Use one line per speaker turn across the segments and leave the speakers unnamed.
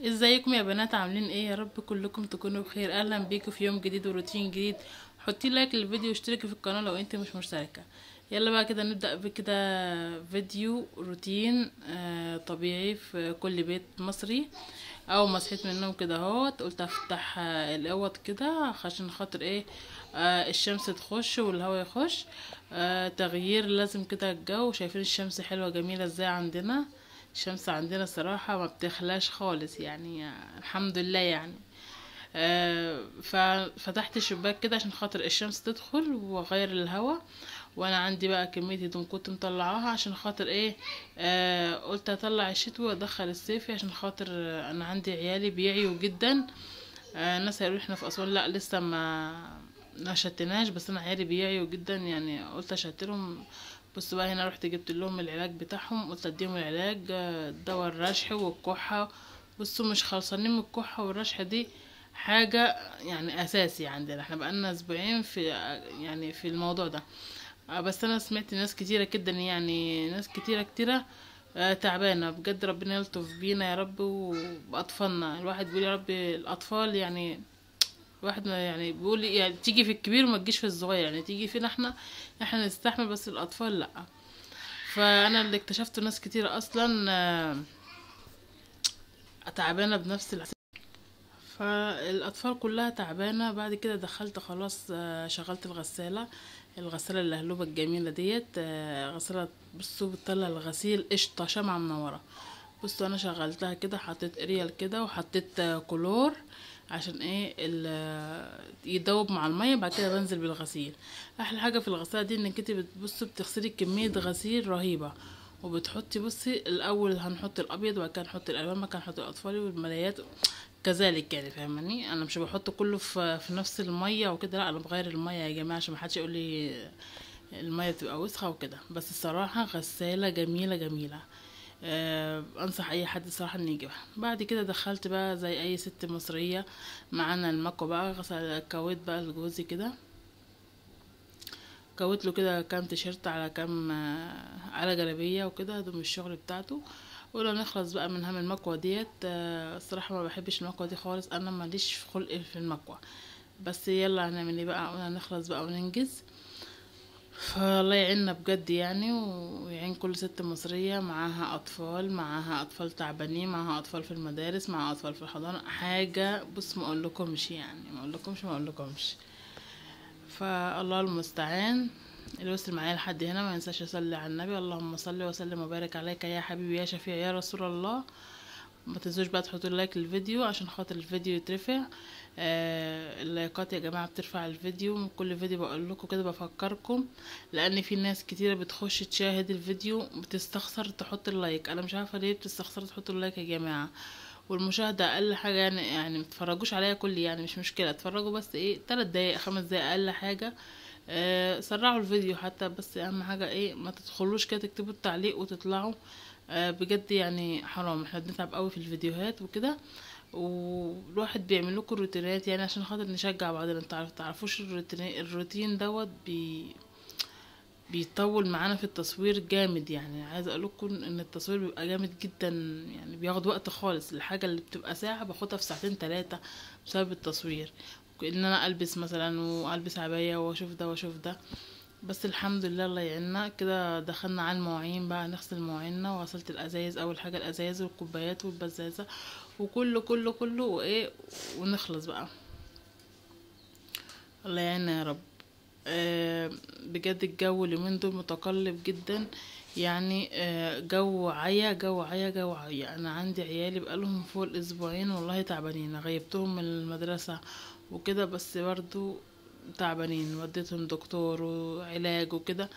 ازيكم يا بنات؟ عاملين ايه؟ يا رب كلكم تكونوا بخير. اهلا بيكم في يوم جديد وروتين جديد. حطي like للفيديو واشتركي في القناة لو انت مش مشتركة. يلا بقى كده نبدأ بكده فيديو روتين طبيعي في كل بيت مصري. اول ما صحيت من النوم كده اهوت قلت افتح الاوض كده عشان خاطر ايه الشمس تخش والهواء يخش، تغيير لازم كده الجو. شايفين الشمس حلوة جميلة ازاي عندنا؟ الشمس عندنا صراحة ما بتخلاش خالص يعني، الحمد لله يعني. ففتحت الشباك كده عشان خاطر الشمس تدخل واغير الهواء. وانا عندي بقى كمية هدوم كنت مطلعاها عشان خاطر ايه، قلت اطلع الشتوي وادخل الصيفي عشان خاطر انا عندي عيالي بيعيوا جدا. الناس هيقولوا احنا في اسوان، لا لسه ما شتناش، بس انا عيالي بيعيوا جدا يعني، قلت اشتلهم. بصوا بقى هنا رحت جبت لهم العلاج بتاعهم، قلت اديهم العلاج دواء الرشح والكحه. بصوا مش خلصانين من الكحه والرشح، دي حاجة يعني اساسي عندنا، احنا بقالنا اسبوعين في يعني في الموضوع ده. بس انا سمعت ناس كتيرة جدا يعني، ناس كتيرة كتيرة تعبانة بجد. ربنا يلطف بينا يا رب وباطفالنا. الواحد بيقول يا رب الاطفال يعني، الواحد ما يعني بيقول يعني تيجي في الكبير وما تجيش في الصغير، يعني تيجي فينا احنا نستحمل، بس الاطفال لا. فانا اللي اكتشفته ناس كتيرة اصلا تعبانة بنفس الحساب، فالاطفال كلها تعبانة. بعد كده دخلت خلاص شغلت الغسالة، الغسالة اللهلوبه الجميلة ديت، غسالة بصوا بتطلع الغسيل قشطه شمعة منورة. بصوا انا شغلتها كده، حطيت اريال كده وحطيت كلور عشان ايه يدوب مع المية. بعد كده بنزل بالغسيل. احلى حاجة في الغسالة دي انك انت بتبصي بتغسلي كمية غسيل رهيبة، وبتحطي بصي الاول هنحط الابيض وبعد كده نحط الالوان، بعد كده نحط الاطفالي والملايات كذلك يعني، فاهماني؟ انا مش بحط كله في نفس المية وكده، لا انا بغير المية يا جماعة عشان ما حدش يقول لي المية بتبقى وسخة وكده. بس الصراحة غسالة جميلة جميلة، انصح اي حد صراحة ان يجيبها. بعد كده دخلت بقى زي اي ست مصرية معانا المكوه بقى، غسل كويت بقى لجوزي كده، كويت له كده كام تيشيرت على كام على جلابية وكده، هدوم الشغل بتاعته. ولا نخلص بقى من هم المكوه ديت. الصراحة ما بحبش المكوه دي خالص، انا ماليش في خلق في المكوه، بس يلا هنعمل ايه بقى، قلنا نخلص بقى وننجز. فالله يعيننا بجد يعني، ويعين كل ست مصرية معاها أطفال، معاها أطفال تعبانين، معاها أطفال في المدارس، معاها أطفال في الحضانة. حاجة بص ما أقولكمش يعني، ما أقولكمش ما أقولكمش. فالله المستعان. اللي وصل معايا لحد هنا ما ينساش يصلي على النبي، اللهم صل وسلم وبارك عليك يا حبيبي يا شفيع يا رسول الله. ما تنسوش بقى تحطوا like للفيديو عشان خاطر الفيديو يترفع. اللايكات يا جماعة بترفع الفيديو، كل فيديو بقول لكم كده بفكركم، لان في ناس كتيرة بتخش تشاهد الفيديو بتستخسر تحط ال like. انا مش عارفه ليه بتستخسر تحط ال like يا جماعة. والمشاهدة اقل حاجة يعني، يعني متفرجوش عليا كل يعني مش مشكلة، اتفرجوا بس ايه 3 دقايق 5 دقايق اقل حاجة. سرعوا الفيديو حتى، بس اهم حاجة ايه ما تدخلوش كده تكتبوا التعليق وتطلعوا. بجد يعني حرام، احنا بنتعب قوي في الفيديوهات وكده، والواحد بيعمل لكم روتينات يعني عشان خاطر نشجع بعضنا. انتوا تعرفوش الروتين دوت بيطول معانا في التصوير جامد يعني. عايزه اقول لكم ان التصوير بيبقى جامد جدا يعني، بياخد وقت خالص. الحاجة اللي بتبقى ساعة باخدها في ساعتين 3 بسبب التصوير، ان انا البس مثلا والبس عباية واشوف ده واشوف ده. بس الحمد لله الله يعيننا. كده دخلنا على المواعين بقى، نغسل مواعيننا. وغسلت الازايز اول حاجة، الازايز والكوبايات والبزازه وكله كله كله وايه، ونخلص بقى. الله يعيننا يا رب. بجد الجو اليومين دول متقلب جدا يعني، جو عيا جو عيا جو عيا. انا عندي عيالي بقالهم فوق الاسبوعين والله تعبانين، غيبتهم من المدرسة وكده، بس برضو تعبانين، وديتهم دكتور وعلاج وكده.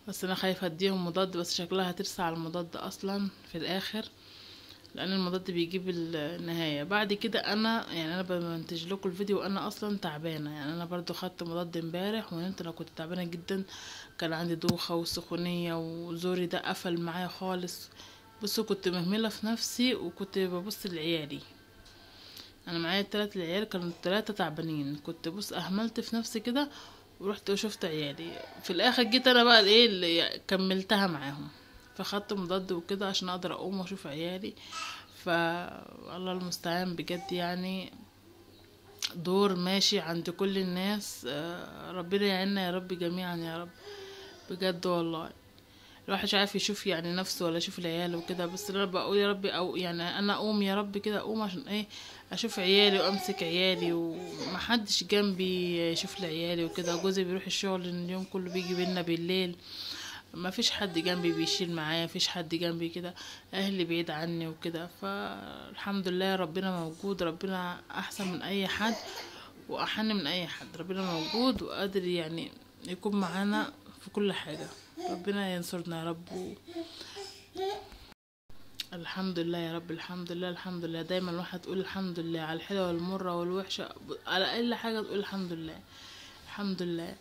بس انا خايفة اديهم مضاد، بس شكلها هترسى على المضاد اصلا في الاخر، لان المضاد بيجيب النهاية. بعد كده انا يعني انا بمنتج لكم الفيديو وانا اصلا تعبانة يعني. انا برضو خدت مضاد امبارح ونمت، انا كنت تعبانة جدا، كان عندي دوخه وسخونيه وزوري ده قفل معايا خالص. بصوا كنت مهملة في نفسي وكنت ببص لعيالي، انا معايا 3 العيال كانوا 3 تعبانين، كنت بص اهملت في نفسي كده ورحت وشفت عيالي. في الاخر جيت انا بقى الايه اللي كملتها معاهم، فخدت مضاد وكده عشان اقدر اقوم واشوف عيالي. فالله المستعان بجد، يعني دور ماشي عند كل الناس. ربنا يعيننا يا رب جميعا يا رب بجد والله. الواحد مش عارف يشوف يعني نفسه ولا يشوف العيال وكده، بس انا بقول يا رب، او يعني انا اقوم يا رب كده، اقوم عشان ايه؟ اشوف عيالي وامسك عيالي، ومحدش جنبي يشوف لي عيالي وكده. جوزي بيروح الشغل اليوم كله، بيجي بينا بالليل، ما فيش حد جنبي بيشيل معايا، فيش حد جنبي كده، اهلي بعيد عني وكده. فالحمد لله ربنا موجود، ربنا احسن من اي حد واحن من اي حد، ربنا موجود وقادر يعني يكون معانا في كل حاجة. ربنا ينصرنا يا رب. الحمد لله يا رب، الحمد لله الحمد لله. دايما الواحد تقول الحمد لله على الحلوة والمرة والوحشة، على اقل حاجة تقول الحمد لله الحمد لله.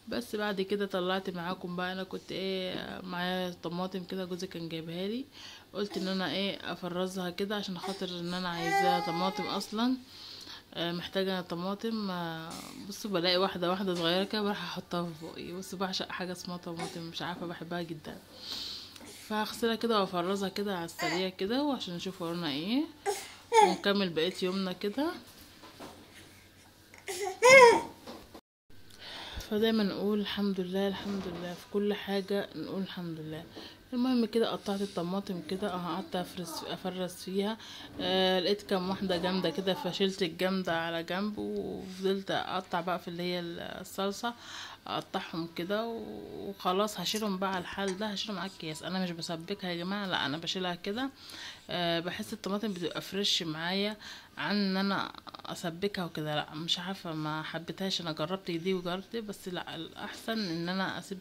بس بعد كده طلعت معاكم بقى، انا كنت ايه معايا طماطم كده جوزي كان جايبها لي، قلت ان انا ايه افرزها كده عشان خاطر ان انا عايزاها طماطم اصلا، محتاجه طماطم. بصوا بلاقي واحدة صغيرة كده بروح احطها في بقي. بصوا بعشق حاجة اسمها طماطم، مش عارفه بحبها جدا. فهغسلها كده وافرزها كده على السريع كده، وعشان نشوف ورانا ايه ونكمل بقية يومنا كده. فدايما نقول الحمد لله الحمد لله في كل حاجة، نقول الحمد لله. المهم كده قطعت الطماطم كده، قعدت افرز فيها. لقيت كام واحدة جامدة كده، فشلت الجامدة على جنب، وفضلت اقطع بقى في اللي هي الصلصه، اقطعهم كده وخلاص. هشيلهم بقى على الحال ده، هشيلهم على الكياس. انا مش بسبكها يا جماعة، لا انا بشيلها كده. بحس الطماطم بتبقى fresh معايا عن ان انا اسبكها وكده، لا مش عارفه ما حبيتهاش. انا جربت دي وجربت دي، بس لا الاحسن ان انا اسيب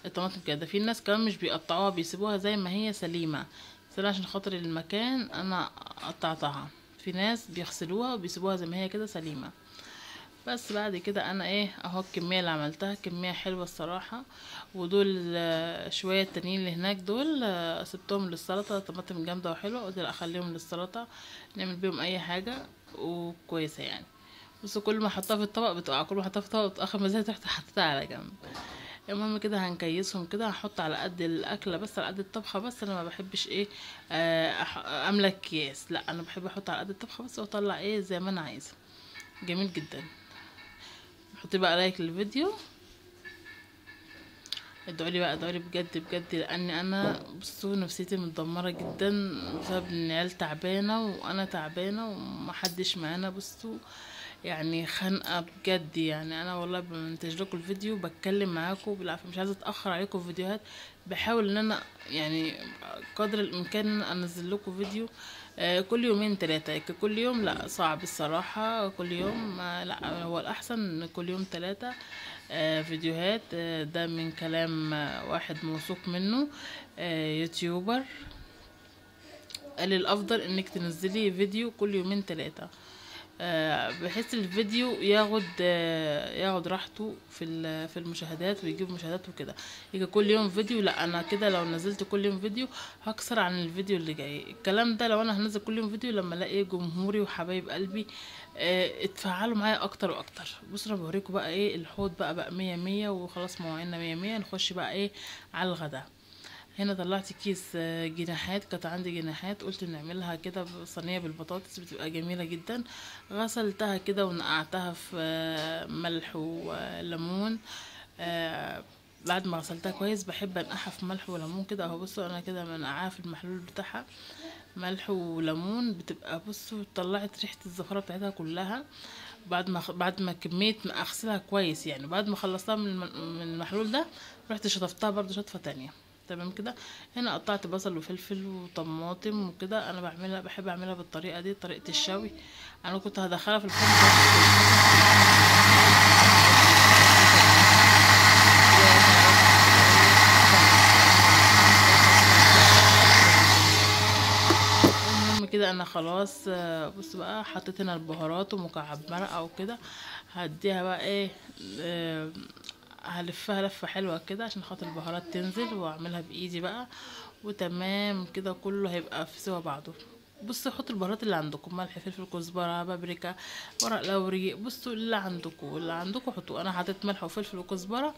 الطماطم كده. في ناس كمان مش بيقطعوها، بيسيبوها زي ما هي سليمة، بس انا عشان خاطر المكان انا قطعتها. في ناس بيغسلوها وبيسيبوها زي ما هي كده سليمة. بس بعد كده انا ايه اهو الكمية اللي عملتها كمية حلوة الصراحة. ودول شوية التانيين اللي هناك دول سبتهم للسلطة، طماطم جامدة وحلوه، قلت لا اخليهم للسلطة نعمل بيهم اي حاجة وكويسة يعني. بس كل ما احطها في الطبق بتقع، كل ما احطها في الطبق بتقع، اخر ما زهقت رحت حطيتها على جنب. المهم كده هنكيسهم كده، هحط على قد الاكلة بس، على قد الطبخة بس. انا ما بحبش ايه املى اكياس، لا انا بحب احط على قد الطبخة بس واطلع ايه زي ما انا عايزه. جميل جدا. حطي بقى like للفيديو، ادعولي بقى، ادعولي بجد بجد، لان انا بصوا نفسيتي متدمره جدا بسبب ان العيال تعبانة وانا تعبانة ومحدش معانا. بصوا يعني خنقه بجد يعني. انا والله بمنتج لكم الفيديو، بتكلم معاكم بالعافية، مش عايزه اتاخر عليكم في فيديوهات. بحاول ان انا يعني قدر الامكان ان انا انزل لكم فيديو كل يومين ثلاثة، كل يوم لا صعب الصراحة، كل يوم لا، هو الاحسن كل يوم 3 فيديوهات. ده من كلام واحد موثوق منه، يوتيوبر، قال الافضل انك تنزلي فيديو كل يومين 3، بحيث الفيديو ياخد راحته في المشاهدات ويجيب مشاهدات وكده. يجي كل يوم فيديو لا، انا كده لو نزلت كل يوم فيديو هكسر عن الفيديو اللي جاي. الكلام ده لو انا هنزل كل يوم فيديو لما الاقي جمهوري وحبايب قلبي اتفاعلوا معايا اكتر واكتر. بصوا انا بوريكم بقى ايه الحوض بقى 100 100 وخلاص، مواعيننا 100 100. نخش بقى ايه على الغدا. هنا طلعت كيس جناحات، كانت عندي جناحات، قلت نعملها كده صينية بالبطاطس بتبقى جميلة جدا. غسلتها كده ونقعتها في ملح وليمون. بعد ما غسلتها كويس بحب انقعها في ملح وليمون كده اهو. بصوا انا كده منقعاها في المحلول بتاعها ملح وليمون، بتبقى بصوا طلعت ريحه الزفاره بتاعتها كلها. بعد ما كمية ما اغسلها كويس يعني، بعد ما خلصتها من المحلول ده رحت شطفتها برضو شطفه تانية. تمام كده. هنا قطعت بصل وفلفل وطماطم وكده. انا بعملها، بحب اعملها بالطريقة دي، طريقه الشوي. انا كنت هدخلها في الفرن المهم كده انا خلاص. بص بقى حطيت هنا البهارات ومكعب مرقه وكده. هديها بقى ايه، هلفها لفه حلوة كده عشان خاطر البهارات تنزل، واعملها بايدي بقى وتمام كده، كله هيبقى في سوا بعضه. بصوا حطوا البهارات اللي عندكم، ملح فلفل كزبره بابريكا ورق لوري، بصوا اللي عندكم، اللي عندكم حطوه. انا حطيت ملح وفلفل وكزبره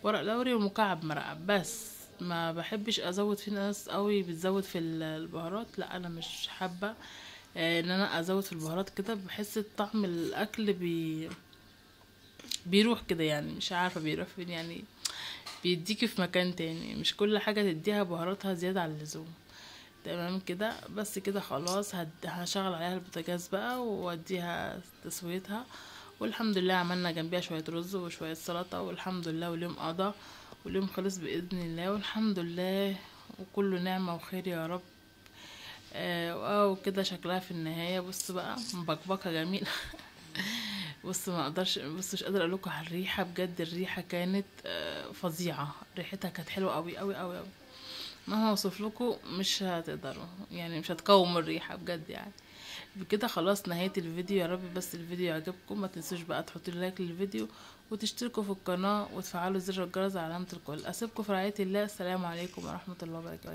ورق لوري ومكعب مرقه بس. ما بحبش ازود. في ناس قوي بتزود في البهارات، لا انا مش حابة ان انا ازود في البهارات كده، بحس طعم الاكل بيروح كده يعني، مش عارفه بيروح فين يعني، بيديكي في مكان تاني. مش كل حاجة تديها بهاراتها زيادة عن اللزوم. تمام كده، بس كده خلاص. هشغل عليها البوتاجاز بقى واديها تسويتها، والحمد لله عملنا جنبيها شوية رز وشوية سلطة، والحمد لله. واليوم قضى واليوم خلص باذن الله، والحمد لله، وكله نعمه وخير يا رب. وكده شكلها في النهاية. بص بقى مبكبكه جميلة. بص ما اقدرش، بص مش قادرة اقول لكم على الريحة، بجد الريحة كانت فظيعة، ريحتها كانت حلوة قوي قوي قوي قوي، مهما اوصف لكم مش هتقدروا يعني، مش هتقاوموا الريحة بجد يعني. بكده خلاص نهاية الفيديو. يا رب بس الفيديو يعجبكم، ما تنسوش بقى تحطوا لايك للفيديو وتشتركوا في القناة وتفعلوا زر الجرس على علامة الكل. اسيبكم في رعاية الله. السلام عليكم ورحمة الله وبركاته.